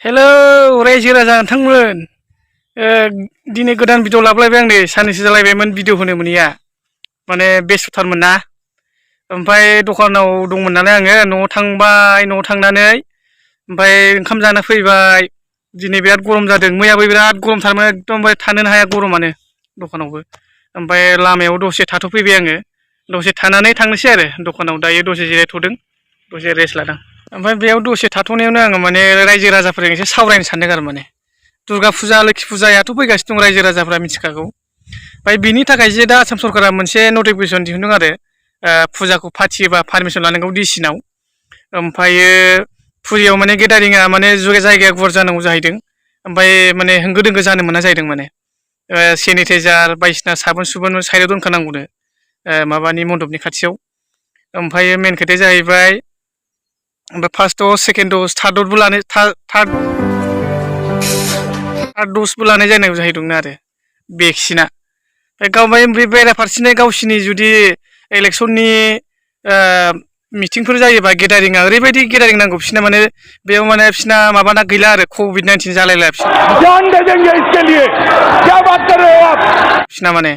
hello रायजो राजा नोंथांमोन दिनै गोदान भिडिअ लाबोलायबाय आं नै साननैसो जालायबायमोन भिडिअ होनो मोनिया माने बेस्थ'थारमोन ना ओमफ्राय दखानाव दंमोन नालाय आङो न'आव थांबाय न'आव थांनानै ओमफ्राय ओंखाम जाना फैबाय दिनै बिराद गरम जादों मैयाबो बिराद गरमथारमोन एकदम थानोनो हाया गरमानो दखानावबो ओमफ्राय लामायाव दसे थाथ'फैबाय आङो दसे थानानै थांनोसै आरो दखानाव दायो दसे जिरायथ'दों दसे रेस्ट लादों ओमफ्राय बेयाव दसे थाथ'नायावनो आङो माने रायजो राजाफोरजों एसे सावरायनो सानदों आरो माने दुर्गा फुजा लोक्षि फुजायाथ' फैगासिनो दं रायजो राजाफ्रा मिथिखागौ ओमफ्राय बिनि थाखाय जे दा आसाम सरकारा मोनसे नटिफिकेसन दिहुनदों आरो फुजाखौ फाथियोबा पारमिसन लानांगौ डिसिनाव ओमफ्रायो फुजायाव माने गेदारिङा माने जायगाया गुवार जानांगौ जाहैदों ओमफ्राय माने होंगो दोंगो जानो मोना जाहैदों माने सेनिटाइजार बायदिसिना साबोन सुबोन साइडआव दोनखानांगौनो माबानि मन्दपनि खाथियाव ओमफ्राय मेन खोथाया जाहैबाय ओमफ्राय फार्स्ट द'ज सेकेन्ड द'ज थार्ड द'जबो लानाय जानांगौ जाहैदोंनो आरो भेक्सिना ओमफ्राय बेराफारसेनो गावसिनि जुदि इलेक्सननि मिटिंफोर जायोबा गेदारिङा ओरैबायदि गेदारिं नांगौ बिसिना माने बेयाव माने बिसिना माबाना गैला आरो कभिड-19 जालायला बिसिना माने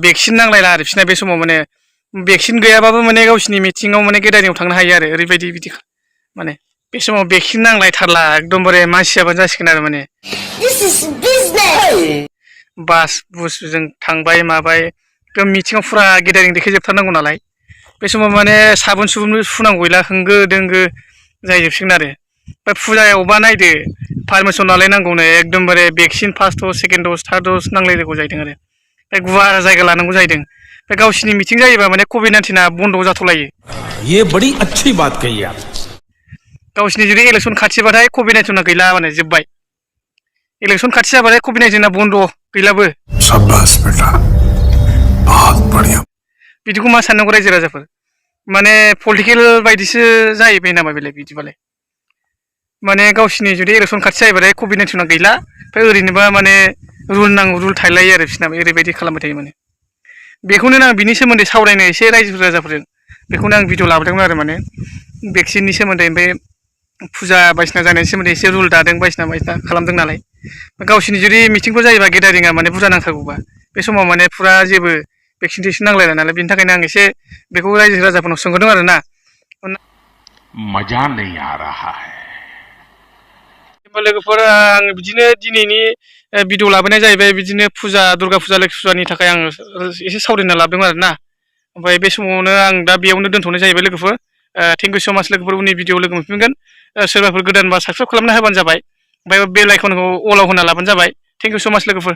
भेक्सिन नांलायला आरो बिसिना बे समाव माने भेक्सिन गैयाबाबो माने गावसिनि मिटिङाव माने गेदारिङाव थांनो हायो आरो ओरैबायदि बिदि माने बे समाव भेक्सिन नांलायथारला एकदमबारे मानसि जाबानो जासिगोन आरो माने बास बुसजों थांबाय माबाय मिटिङाव फुरा गेदारिं देखायजोबथारनांगौ नालाय बे समाव माने साबोन सुबोनबो फुनांगौ गैला होंगो दोंगो जाहैजोबसिगोन आरो ओमफ्राय फुजायावबा नायदो पारमिसन लालायनांगौनो एकदमबारे भेक्सिन फार्स्ट द'ज सेकेन्ड द'ज थार्ड द'ज नांलायनांगौ जाहैदों आरो ओमफ्राय गुवार जायगा लानांगौ जाहैदों ओमफ्राय गावसिनि मिटिं जायोबा माने कभिड-19 बन्द' जाथ'लायो ये बड़ी अच्छी बात कही आप गावसिनि जुदि इलेक्सन खाथिबाथाय कभिड-19 गैला माने जोब्बाय इलेक्सन खाथि जाबाथाय कभिड-19 बन्द' गैलाबो शाबाश बेटा बहुत बढ़िया बिदिखौ मा साननांगौ रायजो राजाफोर माने पलिटिकेल बायदिसो जाहैबाय नामा बेलाय बिदिबालाय माने गावसिनि जुदि इलेक्सन खाथि जायोबाथाय कभिड-19 गैला ओमफ्राय ओरैनोबा माने रुल थायलायो आरो बिसिना ओरैबायदि खालामबाय थायो माने बेखौनो आं बिनि सोमोन्दै सावरायनो एसे रायजो राजाफोरजों बेखौनो आं भिडिअ लाबोदोंमोन आरो माने भेक्सिननि सोमोन्दै ओमफ्राय फुजा बायदिसिना जानायनि सोमोन्दै एसे रुल दादों बायदिसिना खालामदों नालाय गावसिनि जुदि मिटिंफोर जायोबा गेदारिङा माने बुरजा नांथारगौबा बे समाव माने फुरा जेबो भेक्सिन नांलायला नालाय बेनि थाखायनो आं एसे बेखौ रायजो राजाफोरनाव सोंहरदों आरो ना मजा नहीं आ रहा है लोगोफोर आं बिदिनो दिनैनि भिडिअ लाबोनाय जाहैबाय बिदिनो फुजा दुर्गा फुजा लोक्षि फुजानि थाखाय आं एसे सावरायना लाबोदों आरो ना ओमफ्राय बे समावनो आं दा बेयावनो दोनथ'नाय जाहैबाय लोगोफोर थेंक इउ स' माच लोगोफोर उननि भिडिअ लोगो मोनफिनगोन सोरबाफोर गोदानबा साबसक्राइब खालामना होबानो जाबाय ओमफ्राय बेल आइकनखौ अलाव होना लाबानो जाबाय थेंक इउ स' माच लोगोफोर